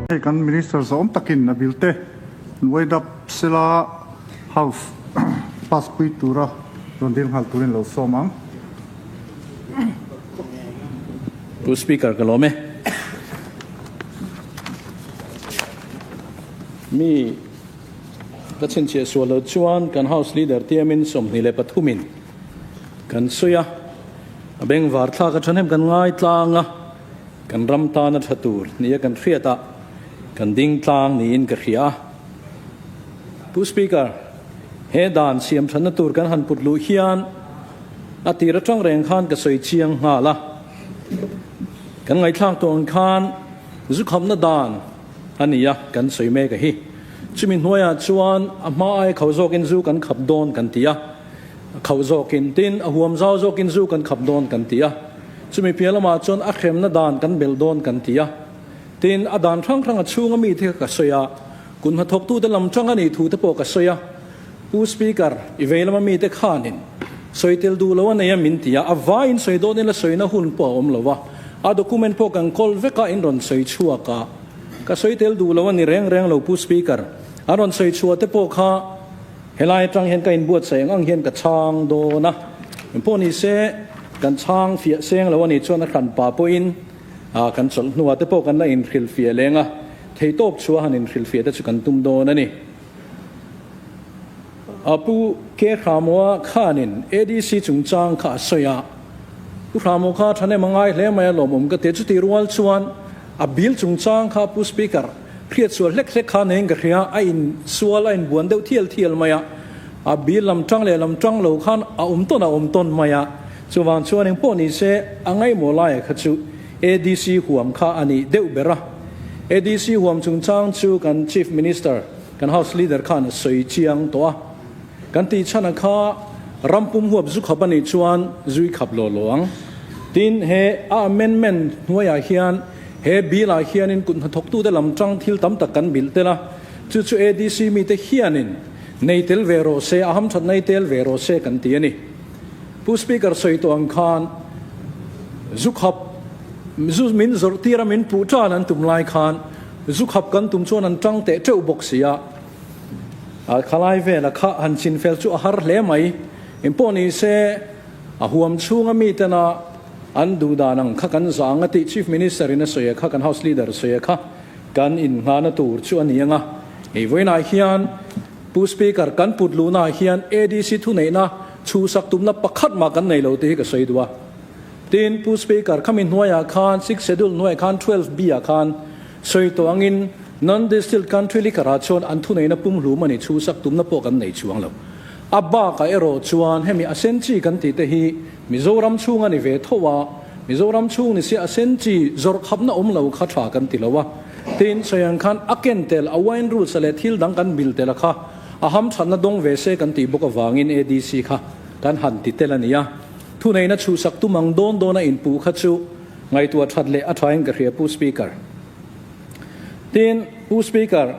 Hei kan Minister zawm takin a bilte nuai dap sela House pass pui tura rawn dil nghal turin lo sawm ang. Pu Speaker ka lawm e. Mi ka chhinchhiah sual lo chuan kan House Leader tiamin 23 in kan sawi a, a bengvar thlak a thahnem kan ngai tlang a, kan ram tana tha tur nia kan hriat a, kan ding tlang niin ka hria a. Pu Speaker, he dan siam thatna tur kan han put luh hian a tir atang reng khan ka sawi chiang nghal a. Kan ngaihthlak tawh ang khan zu khamna dan a ni a, kan sawi mek a hi. Chumi hnuaiah chuan a hma ai kho zawkin zu kan khap dawn kan ti a, kho zawkin tin a huam zau zawkin zu kan khap dawn kan ti a. Chumi piah lamah chuan a hremna dan kan belh dawn kan ti a. Tin, a dan hrang hrang a chhunga mite kha ka sawi a, Kun hnathawktute lam tang a nih thu te pawh ka sawi a, Pu Speaker, i vei lama mite khanin sawi tel duh lo a nei a min ti a, a vaiin sawi dawn ila sawina hun pawh a awm lo a, a document pawh kan kawl vek a in rawn sawi chhuak a, ka sawi tel duh lo a ni reng reng lo Pu Speaker, an rawn sawi chhuah te pawh kha helai atang hian ka inbuatsaih ang ang hian ka chhang dawn a, engpawh ni se kan chhang fiah seng lo a nih chuan a hranpa pawhin A, kan chawlh hnuah te pawh kan la inhrilhfiah leng a, theitawp chhuah han inhrilhfiah te chu kan tum dawn a ni. A Pu Ke Hramoa khanin ADC chungchang kha a sawi a, Pu Hramo kha thahnem a ngai hle mai a lawmawm ka ti a, chutih rual chuan a bill chungchang kha Pu Speaker hriatsual hlek hlek kha neiin ka hria, a insual a inbuan deuh thial thial mai a, a bill lam tang leh lam tang lo khan a awm tawn a awm tawn mai a. Chuvang chuan engpawh ni se a ngaihmawh laia kha chu ADC huam kha a nih deuh ber a. ADC huam chungchang chu kan Chief Minister, kan House Leader khan a sawi chiang tawh a. Kan tih chhan a kha ram pum huap zu khap a nih chuan zui khap law law ang. Tin, he a amendment hnuaiah hian he bill ah hianin kut hnathawktute lam tang thil tam tak kan bilh tel a. Chu chu ADC mite hianin nei tel ve rawh se, a hamthat nei tel ve rawh se kan ti a ni. Pu Speaker sawi tawh ang khan zu khap, zu min zawrh tir a min puh tan an tum lai khan zu khap kan tum chuan an tang teh teuh bawk si a, a khalai vela kha han chin fel chu a har hle mai. Engpawh ni se a huam chhunga mitena an duh dan ang kha kan zah ang a tih Chief Minister in a sawi a kha kan House Leader sawi a kha kan innghahna tur chu a ni ang a. Hei vawiinah hian Pu Speaker, kan put luhnaah hian ADC thuneihna chhuhsak tumna pakhat mah kan nei lo tih hi ka sawi duh a. Tin, Pu Speaker, khami hnuaiah khan Sixth Schedule hnuaiah khan 12B ah khan sawi tawh angin non-distilled country liquor ah chuan an thuneihna pumhlum a ni chhuhsak tumna pawh kan nei chuang lo. A bakah erawh chuan hemi a sen chi kan tih te hi Mizoram chhung a ni ve tho a, Mizoram chhung ni sia a sen chi zawrh khapna awm lo kha tha kan ti lo a. Tin, sawi ang khan a ken tel, a wine rules leh thil dang kan mil tel a kha a hamthatna dawng ve se kan tih bawk avangin ADC kha kan han ti tel a ni a. Thuneihna chhuhsak tum ang dawn dawn a inpuh kha chu ngaihtuah that leh a thain ka hria Pu Speaker. Tin, Pu Speaker,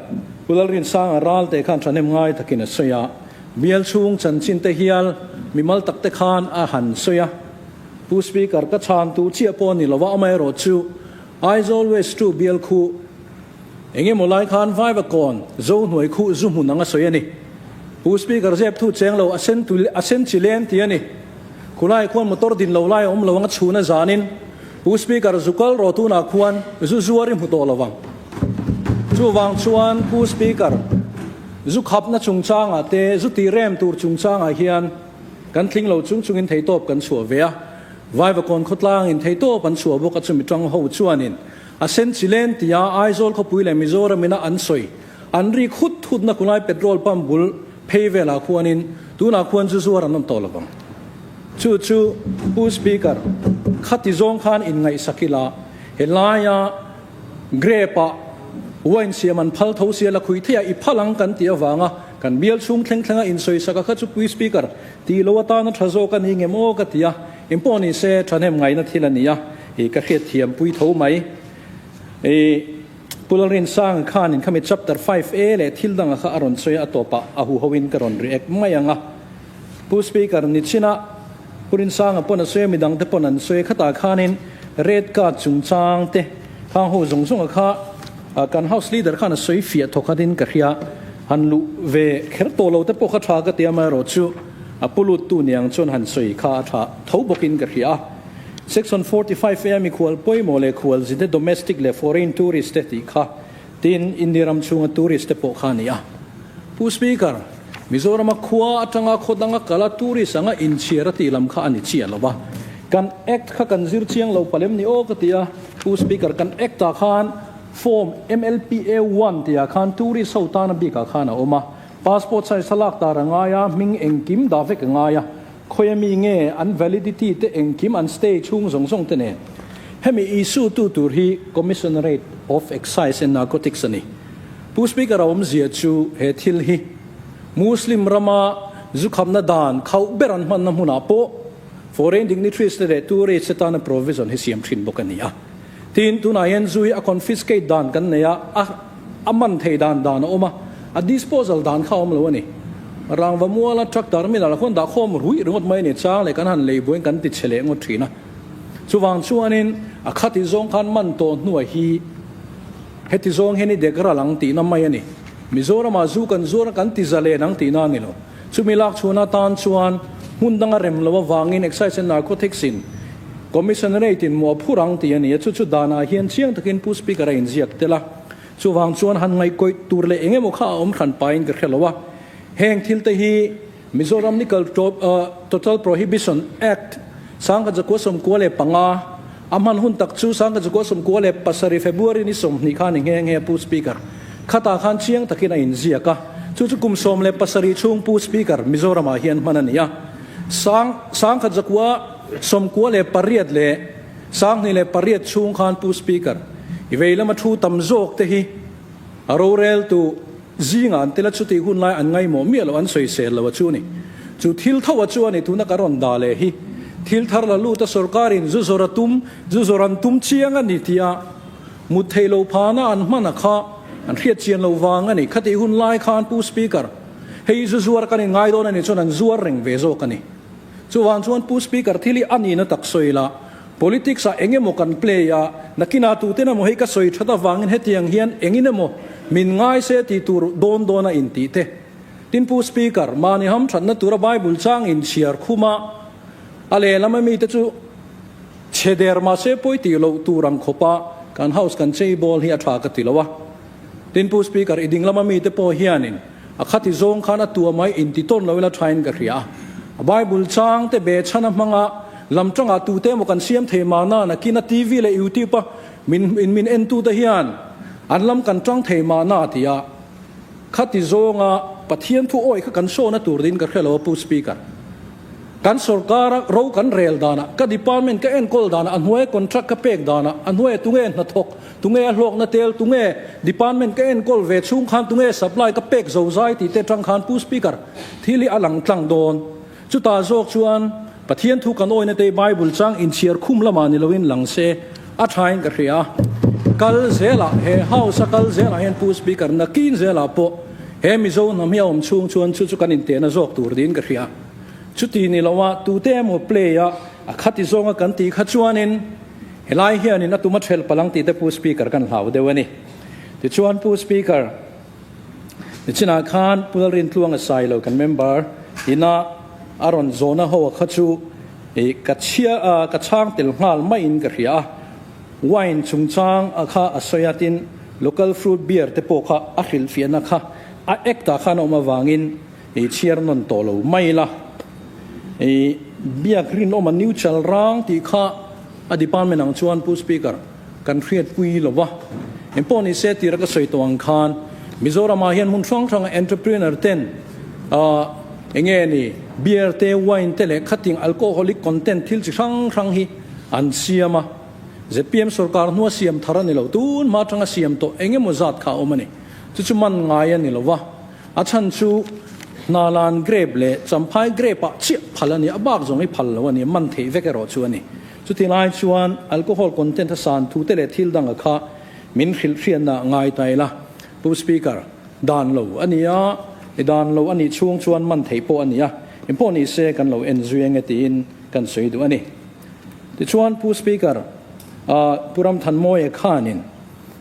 Pu Lalrinsanga ral te khan thahnem ngai takin a sawi a, bial chhung chanchin te hial mimal tak te khan a han sawi a. Pu Speaker, ka chhan tur chiah pawh a ni lo a, amaherawh chu Aizawl West chu bial khu eng emaw lai khan Vaivakawn zo hnuai khu zu hmun anga sawi a ni. Pu Speaker zep thu cheng lo a sen tu a sen chi leng ti a ni. Khulai khuan motor din lo lai a awm lo anga chhun a zanin Pu Speaker zu kal rawh tunah khuan zu zuar i hmu tawh lo vang. Chuvang chuan Pu Speaker zu khapna chungchangah te zu tih rem tur chungchangah hian kan tling lo chung chungin theitawp kan chhuah ve a. Vaivakawn khawtlangin theitawp an chhuah bawk a chumi tang ho chuanin a sen chi len tia Aizawl khawpui leh Mizoram ina an sawi an rik hut hutna kulai petrol pump bul phei velah khuanin tunah khuan zu zuar an awm tawh lovang. Chu chu Pu Speaker khati zawng khan inngaihsak ila helaia Grape ah wine siam an phal tho sia la khui theiah i phal ang kan tih avanga kan bial chhung thleng thlenga insawisak a kha chu Pui Speaker tih lo atana tha zawk a ni nge maw ka ti a, engpawh ni se thahnem ngaihna thil a ni a, ih ka hriatthiam pui tho mai. Ih Pu Lalrinsanga khanin khami chapter 5A leh thil danga kha a rawn sawi a, a tawpah a huho in ka rawn react mai ang a. Pu Speaker ni chinah Pu Rinsanga pawn a sawi a, midang te pawn an sawi a, khatah khanin red card chungchang te khang ho zawng zawng a kha. Kan House Leader khan a sawi fiah thawkhat in ka hria. Han luh ve kher tawh lo te pawh kha tha ka ti a, amaherawhchu a pu luttu niang chuan han sawi kha a tha tho bawkin ka hria a. Section 45 A mikhual pawimawh leh khualzin te domestic leh foreign tourist te tih kha tin India ram chhunga tourist te pawh kha a ni a. Pu Speaker, Mizorama khua atanga khaw danga kala tourist anga inchhiar a tih lam kha a ni chiah lo va. Kan Act kha kan zir chiang lo palem ni aw ka ti a. Pu Speaker, kan Act ah khan Form MLPA one tih ah khan tourist ho tana bikah khan a awm a. Passport size a lak tar a ngai a, hming engkim dah vek a ngai a. Khawi ami nge an validity te engkim an stay chhung zawng zawng te nen. Hemi issue tu tur hi Commissionerate of Excise and Narcotics a ni. Pu Speaker a awmzia chu he thil hi Muslim rama zu khamna dan khauh ber an hmanna hmunah pawh foreign dignitaries te leh tourists te tana provision hi siam thin bawk a ni a. Tin, tunah hian zu hi a confiscate dan kan nei a, a a man thei dan dan a awm a, a disposal dan kha a awm lo a ni. Rangva muala truck terminal ah khuan dah khawm ruih ringawt mai a ni, chang leh kan han lei buaiin kan ti chhe leh ngawt thin a. Chuvang chuanin a khati zawng khan man tawh hnuai hi heti zawng hian i dek ral ang tihna mai a ni. Mizoramah zu kan zuar a kan ti zalen ang tihna a ni lo. Chumi lak chhuan atan chuan hmun danga rem lo avangin Excise and Narcotics in Commissionerate in muah phur ang tih a ni a, chu chu danah hian chiang takin Pu Speaker a inziak tel a. Chuvang chuan han ngaihkawih tur leh eng emaw kha a awm hran pahin ka hre lo a. Heng thil te hi Mizoram Nickel Total Prohibition Act 1995 a hman hun tak chu 1997 February ni 20 khan i nghe nghe Pu Speaker. Khatah khan chiang takin a inziak a, chu chu kum 17 chhung Pu Speaker Mizoramah hian hman a ni a. 1998 leh 2008 chhung khan Pu Speaker i vei lama thu tam zawk te hi a roreltu zingah an tel a, chutih hun lai an ngaimawh miah loh an sawisel lo a chu ni. Chu thil tho a chu a ni tuna ka rawn dah leh hi. Thil thar la lut a sorkarin zu zawr a tum, zu zawr an tum chiang a ni tia mut theih loh phana an hman a kha an hriat chian loh vang a ni. Khatih hun lai khan Pu Speaker, hei zu zuar kan inngai dawn a ni chuan an zuar reng ve zawk a ni. Chuvang chuan Pu Speaker thil hi a nihna tak sawi la, Politics ah eng emaw kan play a, nakinah tuten emaw hei ka sawi that avangin hetiang hian engin emaw min ngai se tih tur dawn dawn a intih te. Tin Pu Speaker, mahni hamthatna tura Bible chang inchhiar khum a, a lehlam a mite chu chhe der mahse pawi tih loh tur ang khawp a kan House kan chei bawl hi a tha ka ti lo a. Tin Pu Speaker, i dinglam a mite pawh hianin a khati zawng khan a tua mai inti tawn lo ila thain ka hria a. A Bible chang te be chhan a hmang a, lam tangah tute emaw kan siam thei mahna nakin a TV leh YouTube a min in min entu te hian an lam kan tang thei mahna a ti a. Khati zawnga Pathian thu awi kha kan sawna tur ding ka hre lo a Pu Speaker. Kan sorkara ro kan rel danah, ka department ka enkawl danah, a hnuaia contract ka pek danah, a hnuaia tunge hnathawk, tunge a hlawkna tel, tunge department ka enkawl ve chhung khan tunge supply ka pek zo zai tih te atang khan Pu Speaker, thil hi a lang tlang dawn. Chutah zawk chuan Pathian thu kan awina te Bible chang inchhiar khum lamah ni loin lang se a thain ka hria a. Kal zelah, he House a kal zelah hian Pu Speaker, nakin zelah pawh he Mizo hnam hi a awm chhung chuan chu chu kan intehna zawk tur niin ka hria. Chuti ni lo a, tute emaw play a, a khati zawnga kan tih kha chuanin helai hianin a tum a thelh palh ang tih te Pu Speaker kan hlau deuh a ni. Tichuan Pu Speaker, nichinah khan Pu Lalrintluanga Sailo kan member ina a rawn zawhna ho a kha chu i ka chhia ka chhang tel nghal maiin ka hria a, wine chungchang a kha a sawi a, tin local fruit beer te pawh kha a hrilhfiahna kha a act ah khan a awm avangin I chhiar nawn tawh lo mai la. I biak rinawm a neutral rang tih kha a department ang chuan Pu Speaker kan hriatpui lo va. Engpawh ni se tira ka sawi tawh ang khan Mizoramah hian hmun hrang hranga entrepreneur ten enge ni beer te wine te leh khating alcoholic content thil chi hrang hrang hi an siam a. Zpm sorkar hnua siam thar a ni lo. Tun hma atanga siam tawh engemaw zat kha a awm a ni. Chu chu man ngai a ni lo va. A chhan chu Hnalan grape leh Champhai grape ah chiah phal a ni, a bak zawng hi phal lo a ni, man theih vek erawh chu a ni. Chuti lai chuan alcohol content a san thu te leh thil danga kha min hrilh hriatna ngai ta ila. Pu Speaker, dan lo a ni a, i dan lo a nih chhung chuan man theih pawh a ni a, engpawh ni se kan lo en zui ange tiin kan sawi duh a ni. Tichuan Pu Speaker, Pu Ramthanmawia khanin.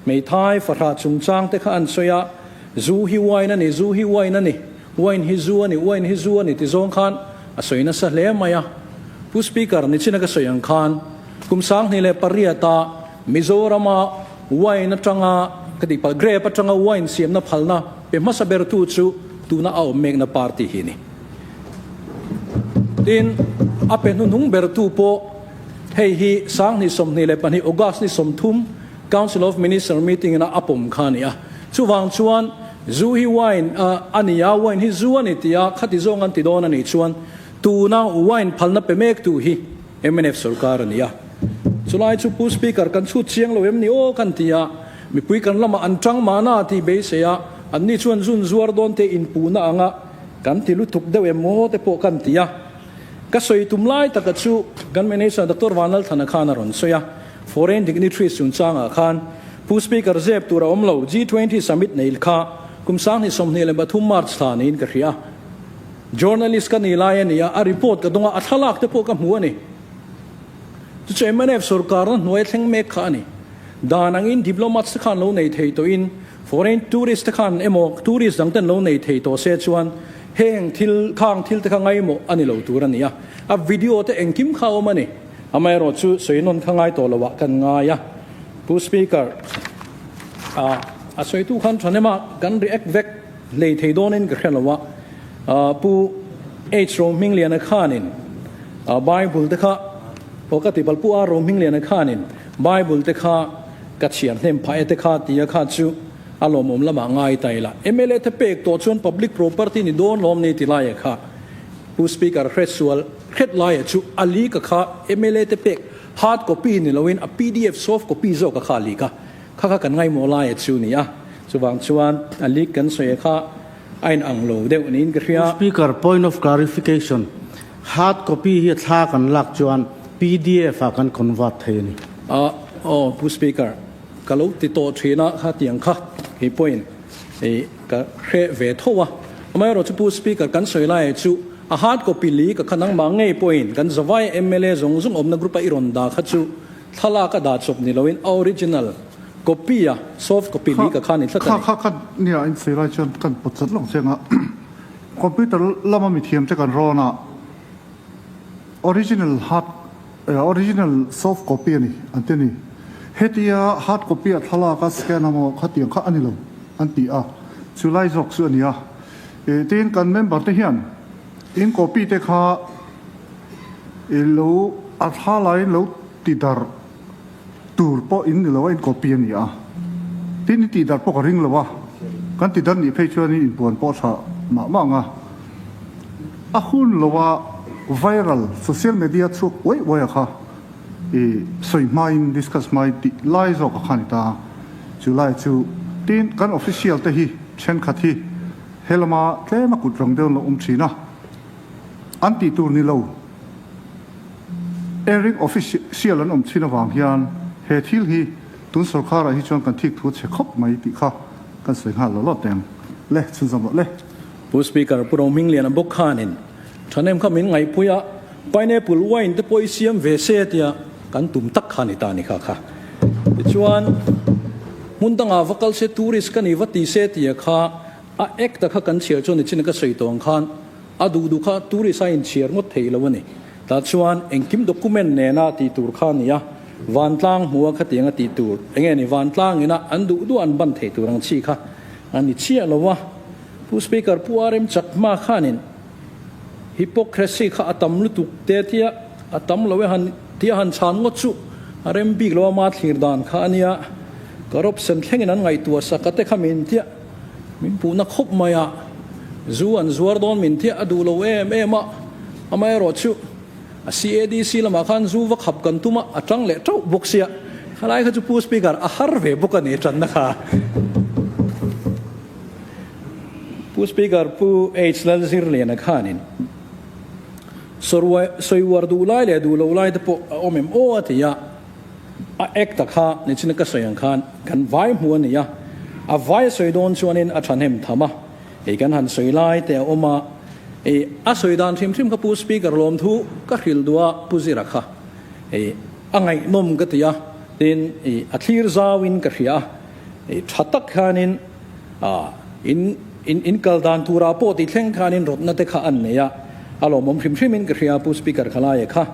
Hmeithai fahrah chungchang te kha an sawi a, zu hi wine a ni, zu hi wine a ni, wine hi zu a ni, wine hi zu a ni ti zawng khan a sawi nasa hle mai a. Pu Speaker, nichina ka sawi ang khan kum 2008 ah Mizorama wine atanga ka tih palh, grape atanga wine siamna phalna pe hmasa bertu chu tuna a awm mekna party hi a ni. Tin, a pe hnuhnung bertu pawh hei hi 2022 August ni 30 Council of Minister meeting ina a pawm kha a ni a. Chuvang chuan zu hi wine a ni a, wine hi zu a ni tia khati zawng an ti dawn a nih chuan tuna wine phalna pe mektu hi mnf sorkar a ni a. Chulai chu Pu Speaker kan chhut chiang lo em ni aw kan ti a, mipui kan lamah an tang mahna tih beisei a, anni chuan zun zuar dawn te inpuhna anga kan ti lutuk deuh em aw te pawh kan ti a. Ka sawi tum lai taka chu kan Minister Doctor Vanlalthana khan a rawn sawi a, Foreign dignitaries chungchangah khan Pu Speaker zep tur a awm lo, G20 summit nei kha kum 2023 March thla niin ka hria. Journalist ka ni lai a ni a, a report ka dawng a, a thlalak te pawh ka hmu a ni. Chu chu mnf sorkarna hnuai thleng mek kha a ni. Dan angin diplomats te khan lo nei thei tawhin foreign tourist te khan emaw tourist dang ten lo nei thei tawh se chuan heng thil khang thil te kha ngaimawh a ni lo tur a ni a. A video te engkim kha a awm a ni. Amaherawh chu sawi nawn kha ngai tawh lo ah kan ngai a. Pu Speaker, a sawitu khan tha nem a, kan react vek hlei thei dawnin ka hre lo a. Pu H Rohmingliana khanin Bible te kha, aw ka ti palh, Pu R Rohmingliana khanin Bible te kha ka chhiar hnem phah e te kha tia kha chu a lawmawm lamah ngai ta ila. Mla te pek tawh chuan public property ni dawn lawm ni ti laia kha Pu Speaker hretsual Hret laia chu a li ka kha mla te pek hard copy ni loin a pdf soft copy zawk a kha a leak a, kha kha kan ngaimawh laia chu ni a, chuvang chuan a leak kan sawi a kha a in ang lo deuh niin ka hria. Pu Speaker, point of clarification, hard copy hi a thla kan lak chuan pdf ah kan convert thei a ni. A, aw Pu Speaker, ka lo ti tawh thin a kha tiang kha kei pawhin ka hre ve tho a, amaherawhchu chu Pu Speaker kan sawi laia chu A hard copy li ka kha nangmah ngei pawhin kan zavai mla zawng zawng awmna group a i rawn dah kha chu thlalak a dah chawp ni loin a original copy a soft copy li ka kha ni tlat a Kha ni. kha kha nia in sawi lai chuan kan pawt chat lawng chiang a, computer lama mithiam te kan rawn a, original hard original soft copy a ni an ti a ni. Hetia hard copy a thlalak a scan a maw khatiang kha a ni lo an ti a, chu lai zawk chu a ni a. Tin, kan member te hian in copy te kha i lo a thla laiin lo ti darh tur pawh in ni lo a, in copy a ni a. Tin, i tih darh pawh ka ring lo a, kan ti darh nih phei chuan in inpuan pawh tha mah mah ang a. A hun lo a viral social media chhuak uaih uaih a kha i sawi hmain discuss hmain tih lai zawk a kha a ni ta. Chu lai chu tin kan official te hi thenkhat hi he lama tlem a kut rang deuh an lo awm thin a, an tih tur ni lo airing official an awm thin avang hian he thil hi tun sorkharah hi chuan kan thik thu a chhe khawp mai tih kha kan sawi nghal lo lawt teng le chhunzawm rawh le. Pu Speaker, Pu Rohmingliana bawk khanin thahnem kha min ngaihpui a, pineapple wine te pawh i siam ve se tia kan tum tak kha ni ta ni kha kha. Tichuan, hmun dangah va kal se tourist ka ni va ti se tia kha a act a kha kan chhiar chuan nichin ka sawi tawh ang khan a duh duh kha tourist a inchhiar ngawt thei lo a ni. Tah chuan engkim document nena tih tur kha a ni a, vantlang hmua khatiang a tih tur enge ni vantlang ina an duh duh an ban thei tur ang chi kha a ni chiah lo a. Pu Speaker, Pu RM Chakma khanin hypocrisy kha a tam lutuk te tia a tam lo e han tia han chhan ngawt chu a rem bik lo a ma thlir dan kha a nia. Corruption thlengin an ngaihtuah sak a te kha min tia min puhna khawp mai a, zu an zuar dawn min tia a duh lo em em a, amaherawh chu a CADC lamah khan zu va khap kan tum a, a tang leh tauh bawk sia, khalai kha chu Pu Speaker a har ve bawk a ni tanna kha. Pu Speaker, Pu H Lalzirliana khanin sawiuar duh lai leh duh lo lai te pawh a awm em aw a ti a, a act a kha nichina ka sawi ang khan kan vai hmu a ni a, a vai a sawi dawn chuanin a thahnem tham a, hei kan han sawi lai te a awm a, hei a sawi dan hrim hrim kha Pu Speaker lawmthu ka hrilh duh a Pu Zira kha hei a ngaihnawm ka ti a, tin a thlir zauin ka hria a. Tha tak khanin in in kal dan turah pawh tih thleng khanin rawtna te kha an nei a, a lawmawm hrim hrimin ka hria Pu Speaker Khalaia kha.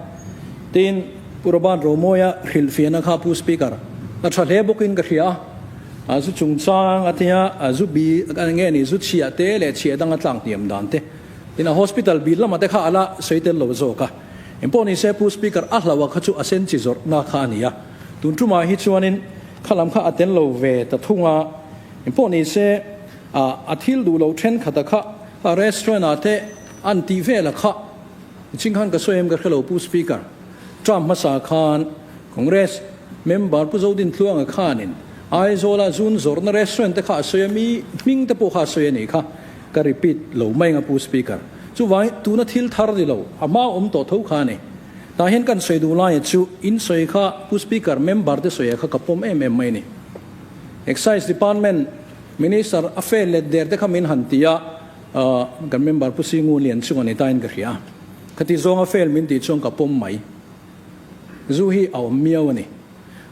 Tin, Pu Robert Romawia hrilhfiahna kha Pu Speaker a tha hle bawkin ka hria a, a zu chungchang a tia a zu bi nge ni zu chhiah te leh chhiah danga tlang hniam dan te. Tin, a hospital bil lamah te kha a la sawi tel lo zawk a. Engpawh ni se Pu Speaker a hlauh a kha chu a sen chi zawrhna kha a ni a. Tun tumah hi chuanin kha lam kha a tel lo ve ta thung a, engpawh ni se a thil duh lo thenkhat a kha a restaurant ah te an tih vel a kha ching khan ka sawi em ka hre lo Pu Speaker. Term hmasa khan Congress member Pu Zodintluanga khanin Aizawl a zun zawrhna restaurant te kha a sawi a, mi hming te pawh kha a sawi a nih kha ka repeat lo mai ang a Pu Speaker. Chuvangin tuna thil thar ni lo a hma awm tawh tho kha a ni. Tah hian kan sawi duh laia chu in sawi kha Pu Speaker member te sawi kha ka pawm em em mai a ni. Excise Department Minister a fail let der te kha min han ti a, kan member Pu Singu Lian chung a ni tain ka hria. Khati zawnga fail min tih chuan ka pawm mai. Zu hi a awm miau a ni.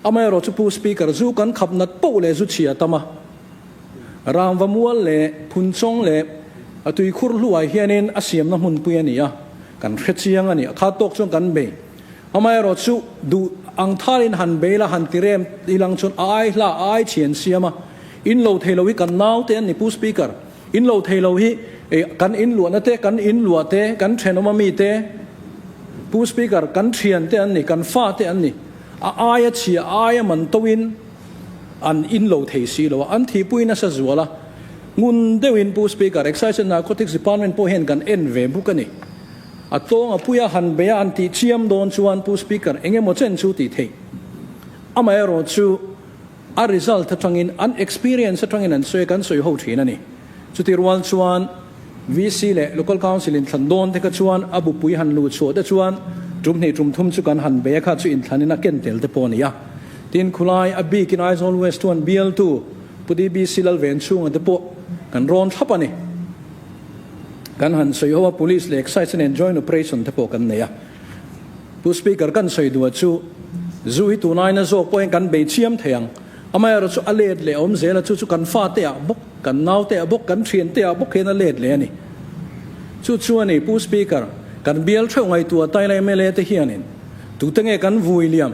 Amaherawh chu Pu Speaker zu kan khap nat poh leh zu chhia tam a. Rangva mual leh Phunchawng leh a tuikhur hluai hianin a siamna hmunpui a ni a, kan hre chiang a ni. A khat tawk chuan kan bei. Amaherawh chu duh ang thalin han bei la, han ti rem ilang chuan a ai hla, a ai chhi an siam a. In lo thei lo hi kan nau te an ni Pu Speaker. In lo thei lo hi kan in luahna te, kan in luah te, kan thenawm ami te, Pu Speaker, kan thian te an ni, kan fa te an ni. A aia chhia, a aia man toin an in lo thei si lo a, an thihpui nasa zual a. Ngun deuhin Pu Speaker, Excise and Narcotics Department pawh hian kan en ve buk a ni. A tawng a puia han beia an tih chiam dawn chuan Pu Speaker, eng emaw chen chu tih theih. Amaherawh chu a result atangin, an experience atangin an sawi a, kan sawi ho thin a ni. Chuti rual chuan VC leh Local Council inthlan dawn te kha chuan a bupui han luh chhuah te chuan tum hnih tum thum chu kan han bei a, kha chu inthlanin a ken tel te pawh a ni a. Tin, khulai a bikin Aizawl West chuan bialtu Pu DBC Lalvenchhunga te pawh kan rawn thlap a ni. Kan han sawi ho a, Police leh Excise nen joint operation te pawh kan nei a. Pu Speaker, kan sawi duh chu zu hi tunaina zawk pawhin kan bei chiam thei ang. Amaherawh chu a let leh a awm zel a, chu chu kan fate ah bawk, kan naute ah bawk, kan thiante ah bawk hian a let leh a ni. Chu chu a ni, Pu Speaker, kan bial theuh ngaihtuah Taila mla te hianin tute nge kan vui liam?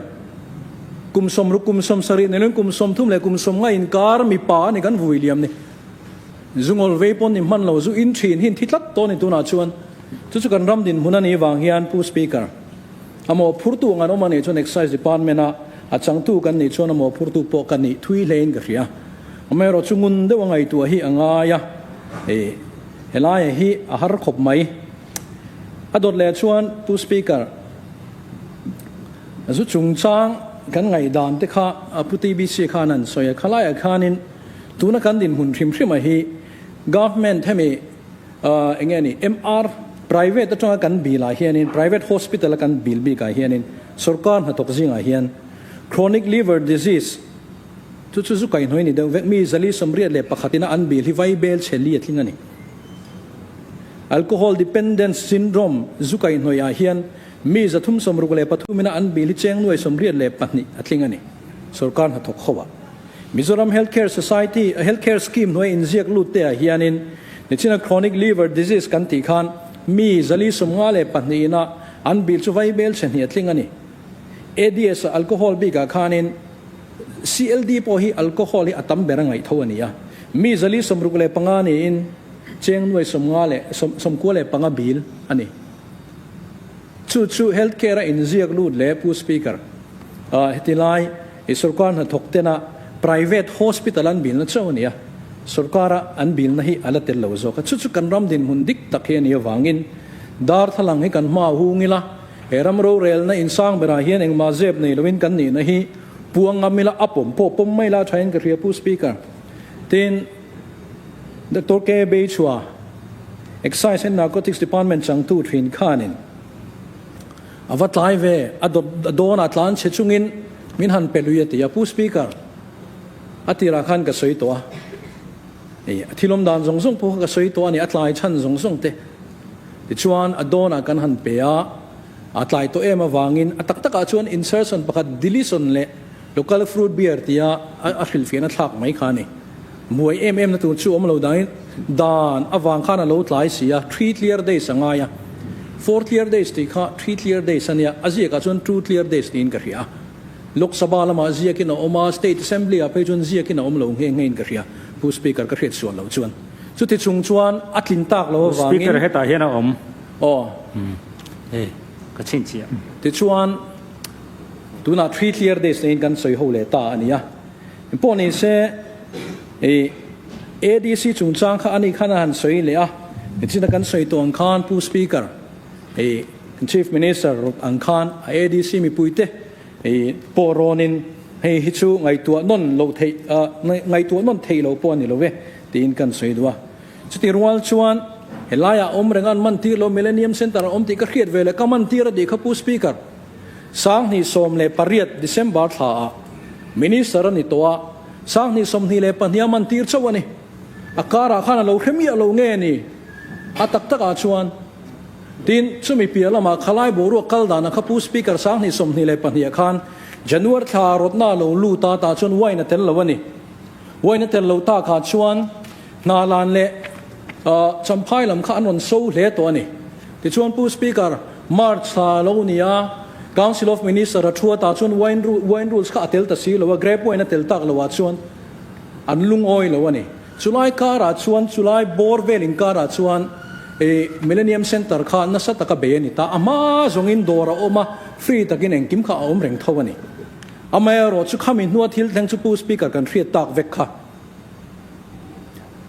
Kum 60, kum 70 niloin kum 30 leh kum 50 inkar mipa a ni kan vui liam ni. Zu ngawl vei pawn ni hman lo, zu in thin hi in thi tlat tawh a ni tunah chuan. Chu chu kan ram dinhmun a nih vang hian Pu Speaker, a mawhphurtu ang an awm a nih chuan Excise Department a a changtu kan nih chuan a mawhphurtu pawh ka nih thui hlein ka hria. Amaherawh chu ngun deuh a ngaihtuah hi a ngai a, hei helaia hi a har khawp mai. A dawt leh chuan Pu Speaker, zu chungchang kan ngaihdan te kha Pu TBC khan an sawi a, khalaiah khanin tuna kan dinhmun hrim hrima hi Government hemi Eng nge ni, MR private atanga kan bill ah hianin, private hospital a kan bill bik ah hianin, sorkar hnathawk zingah hian chronic liver disease chu chu zu kaihhnawih ni deuh vek, mi 481 ina an bill hi vai bel chhe li a tling a ni. Alcohol dependence syndrome zu kaihhnawih ah hian mi 363 ina an bill hi cheng 882 a tling a ni, sorkar hnathawk ho ah. Mizoram Health Care Society, Health Care Scheme hnuai inziak lut te ah hianin nichina Chronic Liver Disease kan tih khan mi 452 ina an bill chu vai bel chhe hnih a tling a ni. ADS ah alcohol bik ah khanin CLD pawh hi alcohol hi a tam ber a ngaih tho a ni a, mi 465 niin cheng nuai 95 leh 95 bill a ni. Chu chu Health Care a inziak lut leh Pu Speaker, heti lai I sorkar hnathawk tena private hospital an bilna chauh a ni a, sorkara an bilna hi a la tel lo zawk a. Chu chu kan ram dinhmun dik tak hi a nih avangin darthlalang hi kan hma hung ila, he ram rorelna insang berah hian engmah zep nei loin kan nihna hi puang ngam ila, a pawm pawh pawm mai la thain ka hria Pu Speaker. Tin, Doctor K. Beichhua, Excise and Narcotics Department changtu thin khanin, A va tlai ve, a dawt dawn a tlan chhe chungin min han pe lui a ti a, Pu Speaker, a tirah khan ka sawi tawh a, ei a thilawm dan zawng zawng pawh kha ka sawi tawh a ni, a tlai chhan zawng zawng te. Tichuan a dawnah kan han pe a, a tlai tawh em avangin a tak takah chuan insertion pakhat deletion leh. Local fruit beer tia a hrilhfiahna thlak mai kha a ni. Buai em em na tur chu awm lo dangin dan avang khan a lo tlai si a, three clear days a ngai a. Four clear days tih kha three clear days a nia, a ziakah chuan two clear days niin ka hria a. Lok Sabha lamah ziakin a awm a, State Assembly ah phei chuan ziakin a awm lo nghe nghein ka hria, Pu Speaker ka hriat sual loh chuan. Chuti chung chuan a tlin tak lo avangin. Speaker hetah hian a awm. Aw. Hei, ka chhinchhiah. Tichuan, tunah three clear days neiin kan sawi ho leh ta a ni a. Pawh ni se, i ADC chungchang kha ani khan a han sawi leh a, nichina kan sawi tawh ang khan Pu Speaker, i Chief Minister ang khan a ADC mipuite i pawh rawnin hei hi chu ngaihtuah nawn loh theih, ngaihtuah nawn theih loh pawh a ni lo e tiin kan sawi duh a. Chuti rual chuan helaiah awm reng an man tir lo Millennium Centre a awm tih ka hriat ve leh ka man tir a tih kha Pu Speaker. 2018 December thla ah Minister a ni tawh a, 2022 a man tir chauh a ni. A karah khan a lo hre miah lo nge ni? A tak tak ah chuan tin chumi piah lamah khalai boruak kal dan a kha Pu Speaker 2022 ah khan January thla ah rawtna a lo lut a, tah chuan wine a tel lo a ni. Wine a tel lo tak ah chuan Hna lan leh Champhai lam kha an rawn so hle tawh a ni. Tichuan Pu Speaker, March thla a lo ni a, Council of Minister a thu atah chuan wine wine rules kha a tel ta si lo a, grape wine a tel tak lo ah chuan an lungawi lo a ni. Chulai karah chuan chulai bawr vel inkarah chuan Millennium Centre kha nasa taka bei a ni ta. A hma zawngin dawr a awm a, free takin engkim kha a awm reng tho a ni. Amaherawh chu khami hnua thil thleng chu Pu Speaker kan hriat tak vek kha.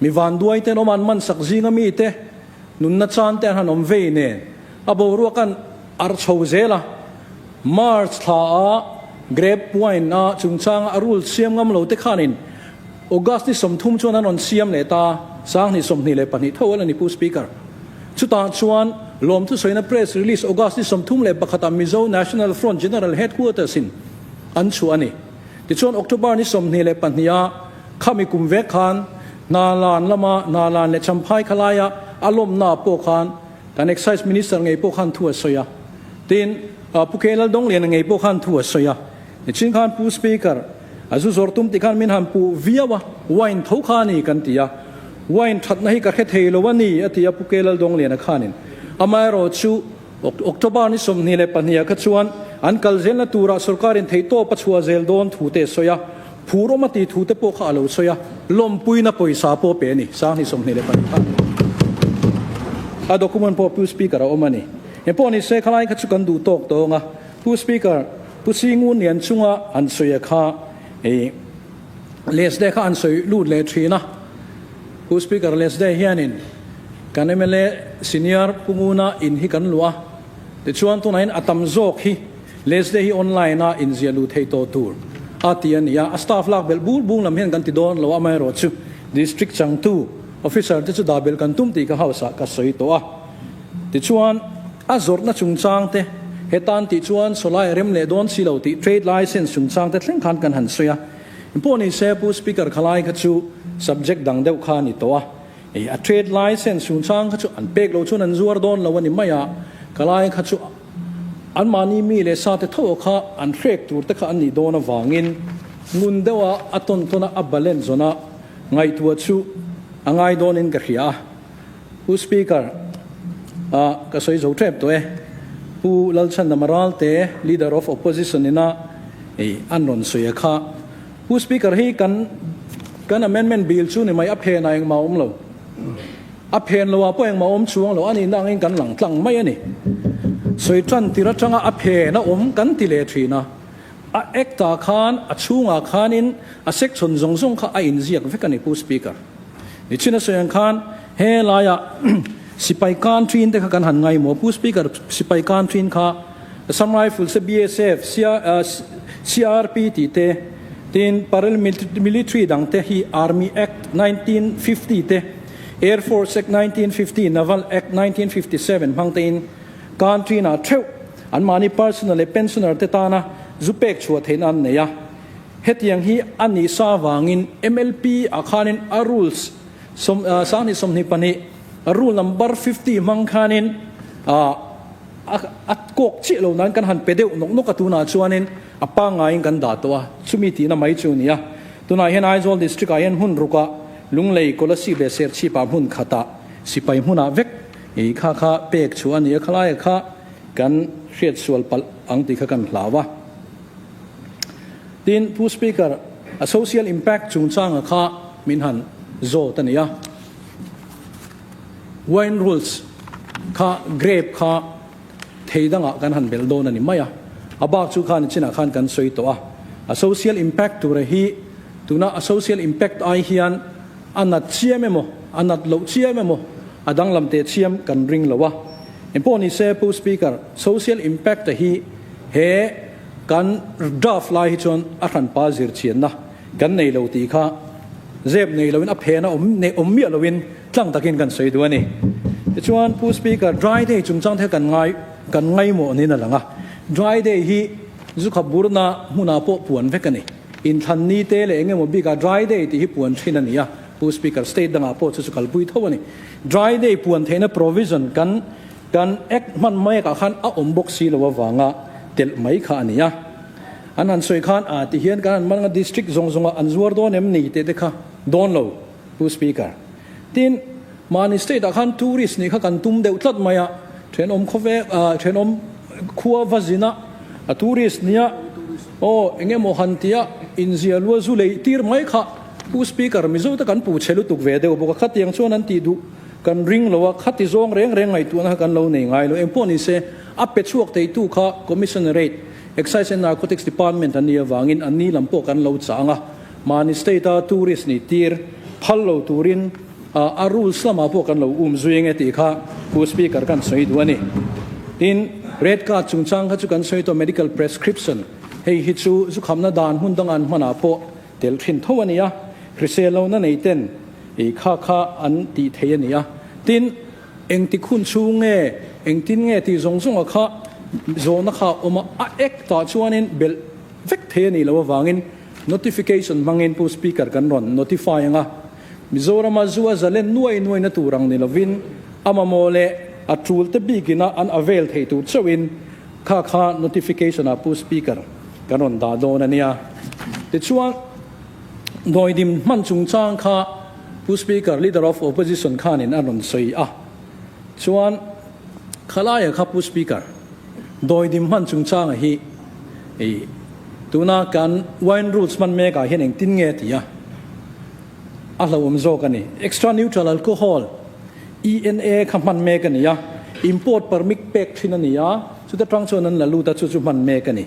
Mi vanduai ten awm an man sak zinga mite nunna chan te an han awm vei nen a boruak an arh chho zel a. March thla a grape wine a chungchanga a rule siam ngam lo te khanin August ni 30 chuan an rawn siam leh ta, 2022 tho a la ni Pu Speaker. Chutah chuan lawmthu sawina press release August ni 31 ah Mizo National Front General Headquarters in an chhuah a ni. Tichuan October ni 22 ah khami kum vek khan Hnalan lama Hnalan leh Champhai khalaia a lawmna pawh khan kan Excise Minister ngei pawh khan thu a sawi a. Tin, Pu K Laldongliana ngei pawh khan thu a sawi a. Nichin khan Pu Speaker a zu zawr tum tih khan min han puh viau a, wine tho kha a ni kan ti a. Wine thatna hi ka hre thei lo a ni a ti a Pu K Laldongliana khanin. Amaherawhchu October ni 22 ah kha chuan an kal zelna turah sorkarin theihtawp a chhuah zel dawn thu te a sawi a, phur awm a tih thu te pawh kha a lo sawi a, lawmpuina pawisa pawh pe a ni, 2022 khan. A document pawh Pu Speaker a awm a ni. Engpawh ni se khalai kha chu kan duh tawk tawng a, Pu Speaker, Pu Singun Lian chunga an sawi a kha i Lesde kha an sawi lut leh thin a, Pu Speaker Lesde hianin kan mla senior Pu Nguna in hi kan luah a, tichuan tunah hian a tam zawk hi Lesde hi online a inziah luh theih tawh tur a ti a ni a, a staff lak belh bur bung lam hian kan ti dawn lo a, amaherawhchu District changtu officer te chu dah belh kan tum tih ka house ah ka sawi tawh a, tichuan a zawrhna chungchang te hetan tih chuan sawlai a rem leh dawn si lo tih trade license chungchang te thleng khan kan han sawi a. Pawh ni se Pu Speaker khalai kha chu subject dang deuh kha a ni tawh a, ei a trade license chungchang kha chu an pek loh chuan an zuar dawn lo a ni mai a, khalai kha chu anmahni mi leh sa te tho kha an hrek tur te kha an nih dawn avangin ngun deuh a a tawn tawn a a balance zawn a ngaihtuah chu a ngai dawnin ka hria a. Pu Speaker, a ka sawi zo tep tawh e. Pu Lalchhandama Ralte, Leader of Opposition ina ei an rawn sawi a kha. Pu Speaker hi kan kan amendment bill chu ni mai a phen ah engmah a awm lo. A phen lo ah pawh engmah a awm chuang lo a nihna angin kan lang tlang mai a ni. Sawi tan tir atanga a phen a awm kan ti leh thin a. A act ah khan a chhungah khanin a section zawng zawng kha a inziak vek a ni Pu Speaker. Nichin a sawi ang khan he laiah sipai kan thin te kha kan han ngaimawh. Pu Speaker, sipai kan thin kha Assam Rifles te, BSF, CRP tih te, tin paramilitary dang te hi Army Act 1950 te, Air Force Act 1950, Naval Act 1957 hmang tein kan thinah theuh anmahni personal leh pensioner te tana zu pek chhuah theihna an nei a. Hetiang hi a nih sa avangin MLP ah khanin a rules 2022 rule number 50 hmang khanin ah A kawk chiah lo nan kan han pe deuh nawk nawk a, tunah chuanin a pangngaiin kan dah tawh a, chumi tihna mai chu a ni a. Tunah hian Aizawl District ah hian hmun rukah Lunglei, Kolasib leh Serchhip ah hmun khatah sipai hmunah vek i kha kha pek chhuah a ni a, khalaia kha kan hriat sual palh ang tih kha kan hlau a. Tin, Pu Speaker, a social impact chungchanga kha min han zawt a ni a. Wine rules kha grape kha thei dangah kan han belh dawn a ni mai a, a bak chu khan chinah khan kan sawi tawh a. A social impact tura hi tuna a social impact ai hian a nat chiam emaw, a nat loh chiam emaw, a danglam teh chiam kan ring lo a. Engpawh ni se Pu Speaker, social impact a hi he kan draft lai hi chuan a hranpa zir chianna kan nei lo tih kha zep nei loin a phen a awm nei awm miah loin tlang takin kan sawi duh a ni. Tichuan Pu Speaker, dry day chungchang te kan ngai kan ngaimawh niin a lang a. Dry day hi zu khap burna hmunah pawh puan vek a ni. Inthlan ni te leh engemaw bikah dry day tih hi puan thin a ni a. Pu Speaker, state dangah pawh chu chu kalpui tho a ni. Dry day puan theihna provision kan kan act hman mek ah khan a awm bawk si lo avanga telh mai kha a ni a. An han sawi khan a ti hian kan han man anga district zawng zawngah an zuar dawn em ni tih te kha dawn lo Pu Speaker. Tin, mahni state ah khan tourist nih kha kan tum deuh tlat mai a, thenawm khawvel thenawm khua va zin a, a tourist nia aw eng emaw han tia inzia lua zu lei tir mai kha Pu Speaker Mizo te kan pu chhe lutuk ve deuh bawk a, khatiang chuan an tih duh kan ring lo a, khati zawng reng reng ngaihtuahna kha kan lo nei ngai lo. Engpawh ni se a pe chhuak theitu kha Commissionerate Excise and Narcotics Department an nih avangin an ni lam pawh kan lo chah ang a, mahni state a tourist nih tir phal lo turin a rules lamah pawh kan lo um zui ang e tih kha Pu Speaker kan sawi duh a ni. Tin, red card chungchang kha chu kan sawi tawh medical prescription hei hi chu zukhamna dan hmun danga an hmanah pawh tel thin tho a ni a, hrisel lohna nei ten kha kha an tih thei a ni a. Tin, Engtik hun chhung nge, engtin nge tih zawng zawnga kha zawhna kha a awm a, a act ah chuanin belh vek thei a nih loh avangin notification hmangin Pu Speaker kan rawn notify ang a, Mizorama zu a zalen nuai nuai na tur ang ni lovin a mamawh leh a tul te bikin a an avail theih tur chauhin kha kha notification ah Pu Speaker kan rawn dah dawn a nia. Tichuan Dawidim hman chungchang kha Pu Speaker, Leader of Opposition khanin a rawn sawi a, chuan khalaia kha Pu Speaker, dawidim hman chungchanga hi i tuna kan wine rules hman mekah hian engtin nge ti a, a hlauhawm zawk a ni. Extra neutral alcohol, ENA, kha hman mek a ni a, import permit pek thin a ni a, chuta tang chuan an la lut a, chu chu hman mek a ni.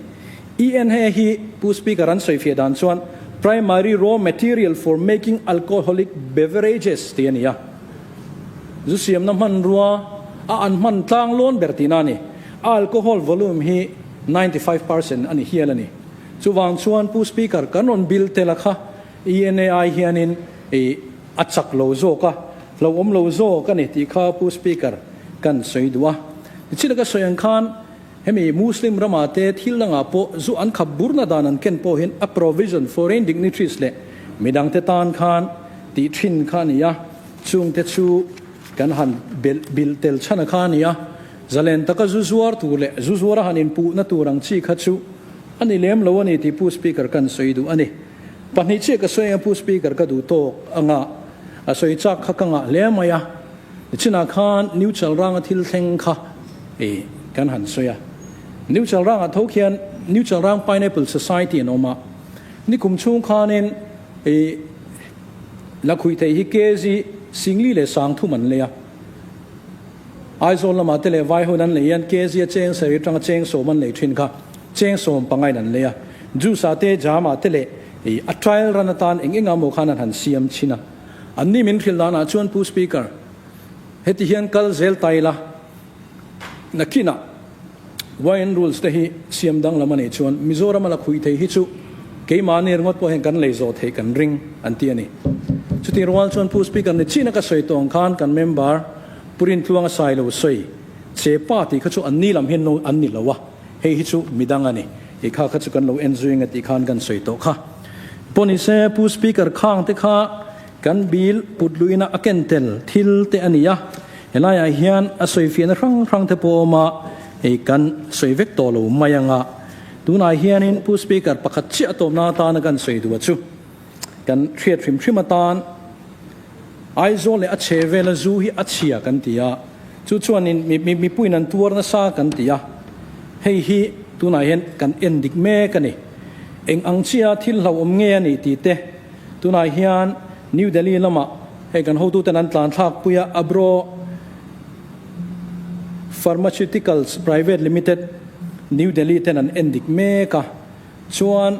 ENA hi Pu Speaker an sawifiah dan chuan primary raw material for making alcoholic beverages tih a ni a. Zu siamna hmanrua a an hman tlang lawn ber tihna a ni. A alcohol volume hi 95% a ni hial a ni. Chuvang chuan Pu Speaker kan rawn bill tel a kha ENA ai hianin a chak lo zawk a, hlauhawm lo zawk a ni tih kha Pu Speaker kan sawi duh a. Tichhin a ka sawi ang khan Hemi Muslim ramah te thil dangah pawh zu an khap burna dan an ken pawh hian a provision foreign dignitaries leh midangte tan khan tih thin kha a ni a, chungte chu kan han belh bilh tel chhan a kha a ni a, zalen taka zu zuar tur leh zu zuar a han inpuhna tur ang chi kha chu a ni lem lo a ni tih Pu Speaker kan sawi duh a ni. Pahnih chiah ka sawi ang a Pu Speaker ka duh tawk anga a sawi chak kha ka ngah hle mai a. Nichinah khan New Chalranga thil thleng kha i kan han sawi a. New Chalrangah tho khian New Chalrang Pineapple Society an awm a. Nikum chhung khanin i lakhuih theih hi kg singli leh sangthum an lei a. Aizawl lamah te leh Vaihun an lei hian kg a cheng sarih atanga cheng sawm an lei thin kha cheng sawm pangain an lei a. Juice ah te jam ah te leh i a trial run atan eng eng emaw khan an han siam thin a. An ni min hrilh danah chuan Pu Speaker, heti hian kal zel ta ila, nakinah YN rules te hi siam danglam a nih chuan Mizoram a la khuih thei hi chu keimahni ringawt pawh hian kan lei zawh theih kan ring an ti a ni. Chutih rual chuan Pu Speaker ni chin a ka sawi tawh ang khan kan member Pu Rintluanga Sailo sawi che pa tih kha chu an ni lam hian an ni lo a, hei hi chu midang a ni. I kha kha chu kan lo en zui ang e tih khan kan sawi tawh kha. Pawh ni se Pu Speaker khang te kha kan bill put luihna a ken tel thil te a ni a, helaiah hian a sawifiahna hrang hrang te pawh a awm a, Hei kan sawi vek tawh lo mai anga tunah hianin Pu Speaker pakhat chiah a tawpna atana kan sawi duh a chu kan hriat hrim hrim atan Aizawl leh a chhe vela zu hi a chhia kan ti a, chu chuanin mipuiin an tuar nasa kan ti a, hei hi tunah hian kan en dik mek a ni. Eng ang chiah thil hlauhawm nge a nih tih te tunah hian New Delhi lamah hei kan hotuten an tlan thlak pui a, Abro Pharmaceuticals Private Limited, New Delhi ten an en dik mek a, chuan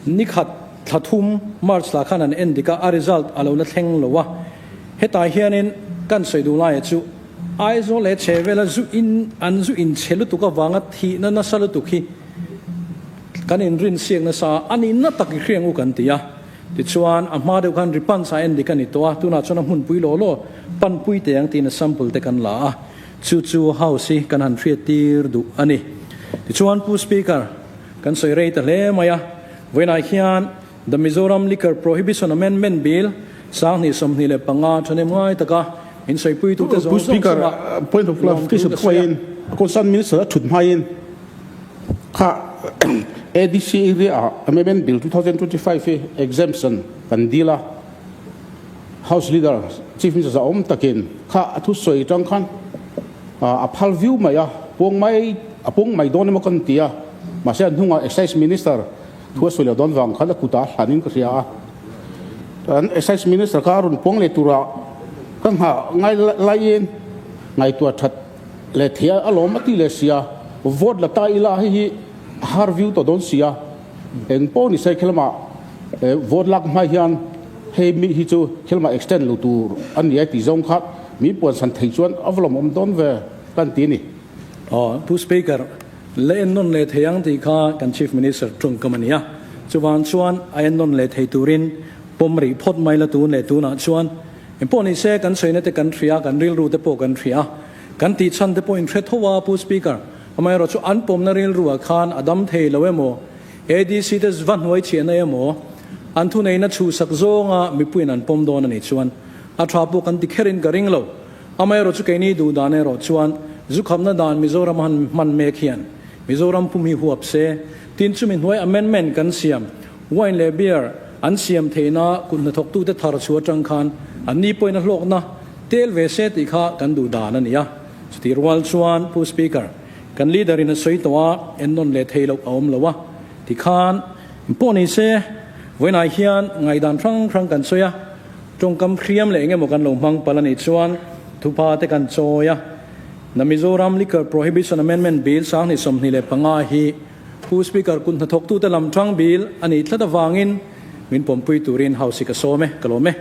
nikhat thla thum March lah khan an en dik a, a result a lo la thleng lo a. Hetah hianin kan sawi duh laia chu Aizawl leh chhehvela zu in an zu inchhe lutuk avanga thihna nasa lutuk hi kan inrin siak nasa a, a nihna tak i hriang u kan ti a. Tichuan, a hma deuh khan Ripans a en dik a ni tawh a, tunah chuan a hmunpui law law panpui teh ang tiin a sample te kan la a, chu chu House hi kan han hriat tir duh a ni. Tichuan, Pu Speaker, kan sawi rei ta hle mai a, vawiinah hian The Mizoram Liquor Prohibition Amendment Bill 2025 thahnem ngai taka min sawipuitute zawng zawng chungah Point of clarification lawmthu ka sawi a. Concerned Minister a thut hmain Kha ADC area ah Amendment Bill 2025 hi exemption kan dil a, House Leader Chief Minister zahawm takin kha a thusawi atang khan a phal viu mai a, puang mai a puang mai dawn emaw kan ti a, mahse a hnungah Excise Minister thu a sawi lo dawn vang khan a kutah a hlan in ka hria a, an Excise Minister kha a rawn puang leh turah ka nghah ngai laiin ngaihtuah that Leh thei a lawm a ti leh sia, vote la ta ila hei hi a har viu tawh dawn sia, eng pawh ni se khelmah vote lak hma hian hei mi hi chu khelmah extend lo tur a ni a tih zawng kha min puansan thei chuan a va lawmawm dawn ve kan ti a ni. Aw, Pu Speaker, la ennawn leh thei ang tih kha kan Chief Minister tawngkam a ni a, chuvang chuan a ennawn leh thei turin pawm rih phawt mai la tun leh tunah chuan Engpawh ni se, kan sawina te kan hria, kan rilru te pawh kan hria. Kan tih chhan te pawh in hre tho a, Pu Speaker. Amaherawh chu an pawmna rilru ah khan a dam thei lo emaw, ADC te va hnuai chhiahna emaw, an thuneihna chhuhsak zawnga mipuiin an pawm dawn a nih chuan a tha pawh kan ti kherin ka ring lo. Amaherawh chu keini duh dan erawh chuan zu khamna dan Mizoram han hman mek hian Mizoram pum hi huap se, tin chumi hnuai amendment kan siam Wine leh beer an siam theihna kut hnathawktute thar chhuah atang khan an ni pawhin a hlawkna tel ve se tih kha kan duh dan a ni a. Chutih rual chuan Pu Speaker, kan leader in a sawi tawh a, ennawn leh thei loh a awm lo a, tikhan pawh ni se vawiinah hian ngaihdan hrang hrang kan sawi a, tawngkam hriam leh engemaw kan lo hmang palh a nih chuan thupha te kan chawi a. The Mizoram Liquor Prohibition Amendment Bill 2025 hi Pu Speaker, kut hnathawktute lam tang bil a nih tlat avangin min pawmpui turin House hi ka sawm e, ka lawm e.